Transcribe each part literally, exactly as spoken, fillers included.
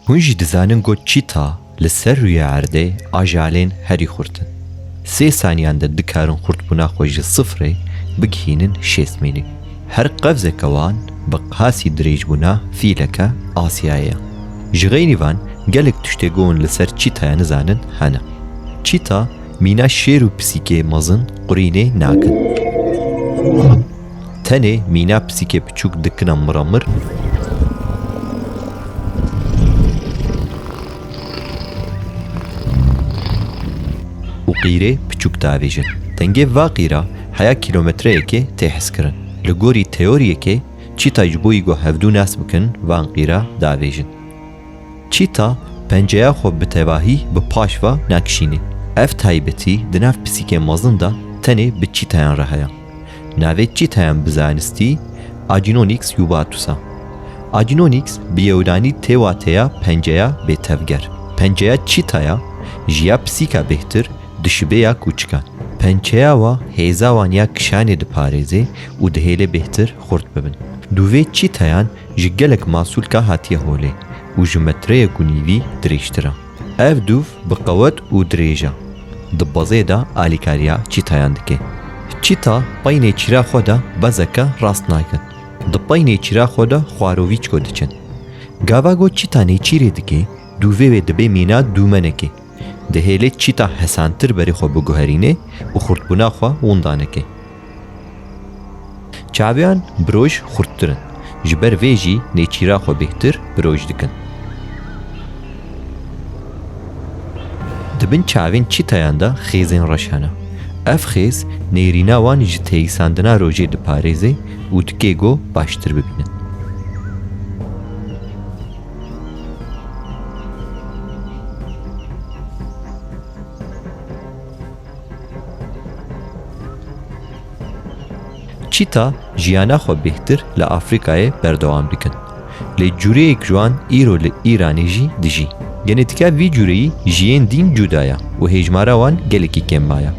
Hûn jî dizanin ku çîta li ser rûyê erdê ajalên herî xurt in. Sê saniyan de dikarin xurtbûna xwe ji sifrê bigihînin şêst mîlî. Her qevzeke wan bi qasî dirêjbûna fîleke Asyayê ye. Ji xeynî van gelek tiştê ku hûn li ser çîtaya nizanin hene. Çîta mîna şêr û pisîkê mezin qurînê nakin. Tenê mîna pisîkê piçûk dikine miramir û qîrê piçûk davêjin. Dengê va qîra heya kîlometreyekê tê hezkirin. Li gorî teoriyekê, çîta ji bo yî ku hevdû nas bikin, van qîra davêjin. Çîta penceya xwe bi tevahî bi paş ve nakişîne. Ev taybetî di nav pisîkên mezin de tenê bi çîtayan re heye. Navê çîtayan bi zanistî Acinonyx jubatus e. Acinonyx bi yewnanî tê wateya penceya bêtevger. Penceya çîtaya ji ya pisîka bêhtir dişibe ya kûçikan. Pençeya wa hêza wan ya kişanê diparêze û dihêle bêhtir xurt bibin. Dûvê çîtayan ji gelek masûlka hatiye holê û ji metreyek û nîvî dirêjtir e. Ev dûv bi qewet û dirêj e. Di bazê de alîkariya çîtayan dike. Çîta pey nêçîra xwe de bezeke rast nakin. Di pey nêçîra xwe de xwarovîçko diçin. Gava ku çîta nêçîrê dike, dûvê wê dibe mîna dûmenekê. Dihêle çîta hesantir berê xwe biguherîne û xurtbûna xwe winda neke. Çaviyan bi roj xurttir in. Ji ber vê jî nêçîra xwe bêhtir bi roj dikin. Di bin çavên çîtayan de xêzên reş hene. Ev xêz nêrîna wan ji teyîsandina rojê diparêze û dike ku baştir bibînin. Çîta jiyana xwe bêhtir li Afrîkayê berdewam dikin. Lê cûreyek ji wan îro li Îranê jî dijî. Genetîka vî cûreyî ji yên dîn cuda ye û hêjmara wan gelekî kêm maye.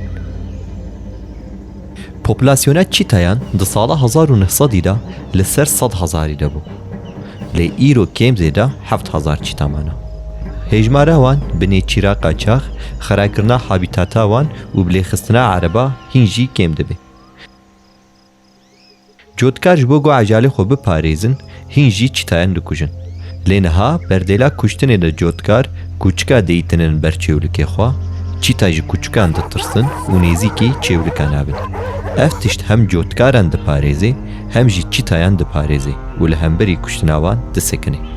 Populasyona çîtayan di sala hezar û neh sedî de li ser sed hezarî de bû. Lê îro kêm zêde heft hezar çîta mane. Hêjmara wan bi nêçîra qaçax, xirakirina habîtata wan û bi lêxistina ereba hîn jî kêm dibe. Cotkar ji bo ku ejalê xwe biparêzin, hîn jî çîtayan dikujin. Lê niha berdêla kuştinê de cotkar kûçika dihîtinin ber çêwlikê xwe, çîta ji kûçikan ditirsin û nêzîkî çêwlikan nabin. Ev tişt hem cotkaran diparêze, hem jî çîtayan diparêze û li hemberî kuştina wan disekine.